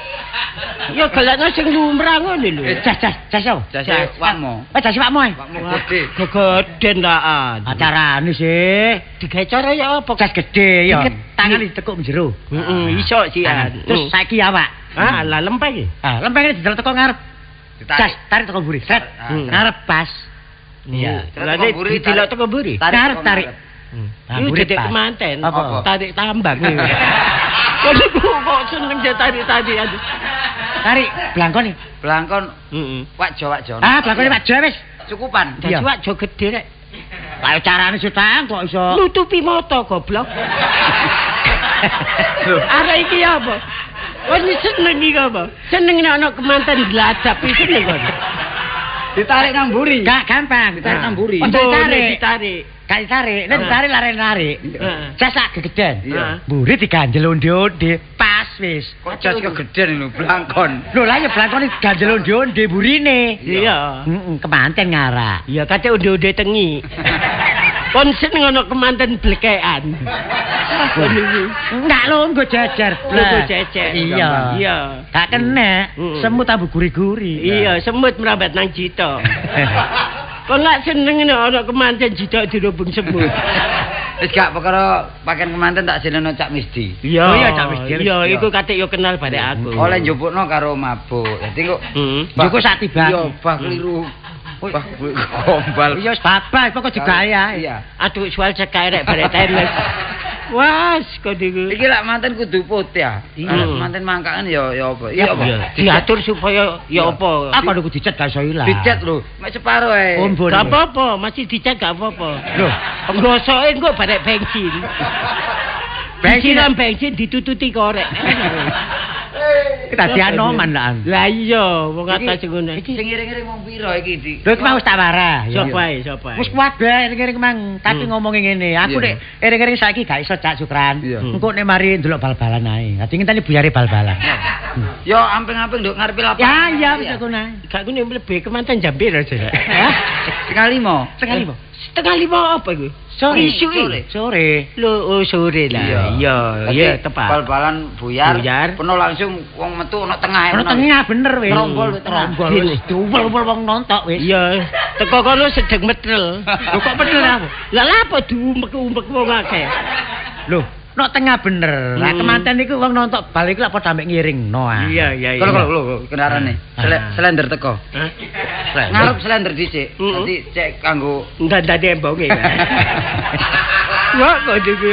Ya gelakno sing lumrah ngono lho. Jas jas jas apa? Jas wakmu. Eh jas wakmu ae. Wakmu gede. Gegeden lakan. Acarane sih. Digawe cara ya apa? Jas gede ya. Tangan ditekuk jero. Heeh, iso sian. Terus saiki awak. Ah, lah lempeng iki. Ah, lempeng iki didelok teko ngarep. Jas tarik teko mburi. Sret. Ngarep pas. Iya. Lah nek didelok teko mburi. Ngarep tarik. Iku dedek kemanten, tarik tambang. Kok niku kok seneng tarik-tarik. Tarik blangkon iki. Blangkon. Heeh. Wakjo-wakjo. Ah, blangkone wakjo wis. Cukupan. Dadi wakjo gedhe rek. Lah carane sutang kok iso nutupi mata goblok. Arek iki apa? Wis seneng iki apa? Seneng nek ana kemanten gladap iki seneng kok. Ditarik nang mburi. Gak gampang, ditarik nang mburi. Ditarik, ditarik. Gak ditarik, nek ditarik lare-lare. Jas sak gegeden. Iya. Mburi diganjel onde-onde, pas wis. Kok jas kegeden lho, blangkon. Lho lah ya blangkon diganjel onde-onde mburine. Iya. Heeh, kemanten ngarak. Iya, kate onde-onde tengi. Kon seneng ana kemanten blekekan. Enggak lho, nggo jejer. Nggo jejer. Iya. Iya. Gak kena, semut ambu guri-guri. Iya, semut merambat nang jito. Kon lak seneng nek ana kemanten jito dirubung semut. Wis gak perkara pakaian kemanten tak sileno Cak Misdi. Iya, oh iya Cak Misdi. Iya, iku kate yo kenal barek aku. Oleh njupukno karo mabuk. Dadi kok njupuk sak tiba. Iya, bah keliru. Bah gombal. Iya wis babas pokok digaya. Iya. Aduh soal cekake rek barek tenis. Wah, kok niku. Iki lak manten kudu putih ya. Lak manten mangkakan ya ya apa? Iya apa? Diatur supaya ya apa? Apa niku dicet gak iso ilang. Dicet lho, mek separo ae. Gak apa-apa, masih dicet gak apa-apa. Lho, nggosoke engko barek bensin. Bensin bensin ditututi korek. Kita dianoman lah. Lah iya, wong atas ngono. Iki sing ngiring-ngiring wong pira iki di? Lho iki mau wis tak warah. Sapa ae, sapa ae. Wis kabeh iring-iring mang, tapi ngomongi ngene, aku nek iring-iring saiki gak iso Cak Sukran. Engko nek mari ndelok bal-balan ae. Dadi ngenteni buyare bal-balan. Yo amping-amping nduk ngarepe lapangan. Ya iya wis ngono ae. Gak ngene mlebu kemanten jam piro, Cak? Hah? 4:30. 4:30. 4:30 apa iku? Sore. Sore. Sore. Lho, oh sore lah. Iya, iya tepat. Bal-balan buyar, penuh langsung wong metu ana tengah. Ana tengah bener wis. Trombol wis trombol wis. Diuwel-uwel wong nontok wis. Iya, teko kono sedeng metrel. Lho kok metrel aku? Lah lha apa diumek-umek wong akeh? Lho, Nok tengah bener. Lah kemanten iku wong nonton bal iku lak padha ambek ngiringno ah. Iya iya iya. Lho kendarane. Slender teko. Ngarep slender dhisik. Dadi cek kanggo ndandani embonge. Wah kok iki.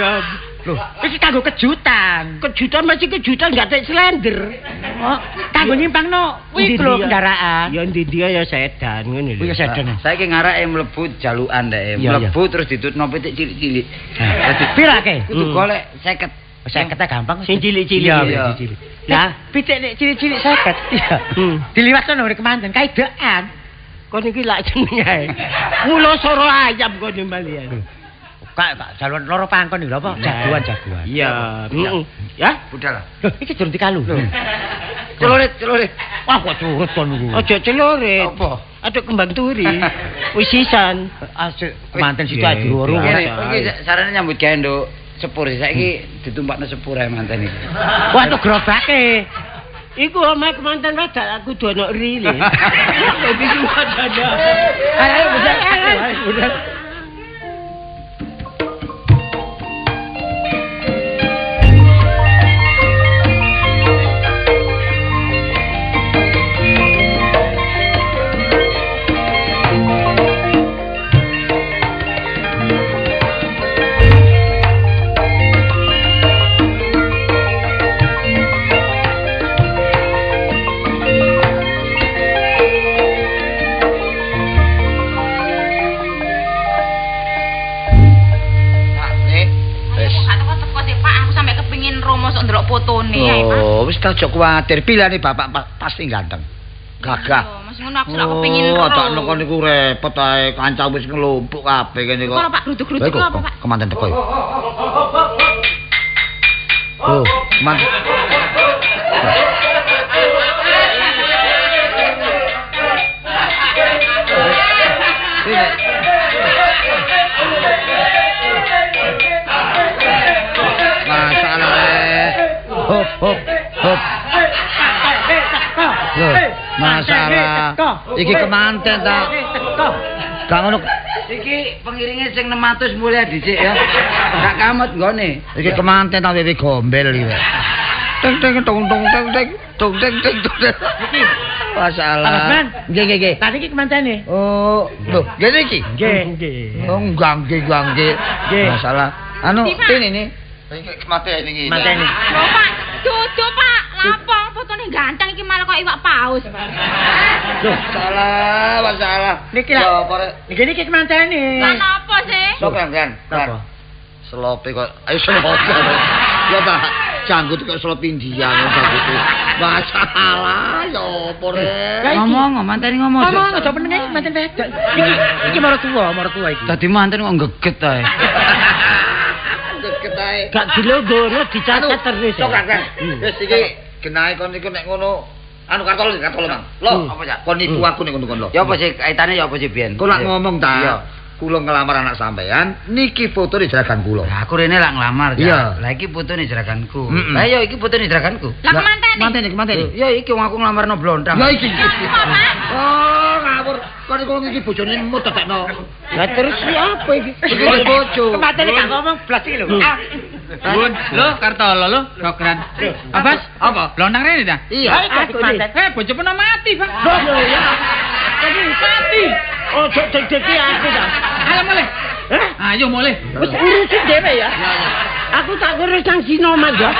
Loh, iki kanggo kejutan. Kejutan masih kejutan gak tek slender. Oh, kanggo nyimpangno kuwi lho kendaraan. Ya ndi dia ya sedan ngene lho. Kuwi sedan. Saiki ngarake mlebu jalukan ndeke. Mlebu terus ditutno pitik cilik-cilik. Dadi pirake? Kudu golek 50. 50 gampang. Sing cilik-cilik. Iya, cilik. Lah, pitik nek cilik-cilik 50. Iya. Diliwatno nang kemanten kaidekan. Kon iki lak jeneng ae. Mula soro ayam kon mbalian. Kak, jaluan loro pangkon iki lho apa? Jagoan-jagoan. Iya. Heeh. Ya, budal. Lho, iki durung dikalu. Celurit, celurit. Wah, kok curut kon niku. Aja celurit. Apa? Aduh kembang turi. Wis sisan. Asik manten situ ae diwuru. Iki sarane nyambut gawe nduk sepur saiki ditumpakno sepur ae manten iki. Wah, tuh gerobake. Iku omahe kemanten wedok aku kudu ana rile. Dadi wadana. Ayo budal. Ayo budal. Oh, wis aja kuwatir, pilihane bapak pasti ganteng. Gagah. Mas ngono aku lak kepengin ro. Oh, tak nang niku repot ae, kanca wis ngelumpuk kabeh kene kok. Kok Pak gruduk-gruduk apa, Pak? Kemanten teko ya. Oh, kemanten. Hop hop hop. Loh, masalah. Iki kemanten ta. Gak ngono. Iki pengiringe sing 600 mulai dhisik ya. Gak kamot nggone. Iki kemanten ta wewe gombel iki. Teng teng tong tong teng teng tong teng teng tong. Iki masalah. Nggih nggih nggih. Tadi iki kemantene. Oh, lho, ngene iki. Nggih nggih. Oh, nggangge nggangge. Masalah. Anu, ini nih. Iki mateni iki. Mateni. Lho Pak, dudu Pak, lapo fotone ganteng iki malah kok iwak paus, Pak. Loh, salah, masalah. Niki lho, niki niki kemantene. Lah napa sih? Sok kan. Napa? Selope kok ayo selope. Ya ta, janggut kok selop India ngono janggut. Masalah ya apa rek. Ngomong, mantene ngomong. Ngomong aja meneng iki manten wedok. Iki iki maratuwa iki. Dadi manten kok geget ae. Gak dilogono dicatat terus. Sok kan. Wis iki genahe kon niku nek ngono anu kartolo Mang. Lho, apa ya? Kon nipu aku nek ngono kon lho. Ya apa sih kaitane ya apa sih biyen? Kon lak ngomong ta. Kula ngelamar anak sampean, niki fotone jeragan kula. Lah aku rene lak nglamar ya. Lah iki fotone jeraganku. Lah ya iki fotone jeraganku. Lah kemantene? Mantene, kemantene. Ya iki wong aku nglamarno blontang. Ya iki. Oh, ngawur. Kon iku iki bojone mut tetekno. Lah terus iki apa iki? Iki bojo. Kemantene gak ngomong blas iki lho. Bun, lho Kartolo lho, Dokran. Abbas, apa? Blontang rene ta? Iya. Eh, bojo peno mati, Pak. Lho ya. Mati. Ojo deg-degi aku ta. Ayo mulih. Hah? Ayo mulih. Wis urusin dhewe ya. Aku tak ngurus nang Sinoman ya.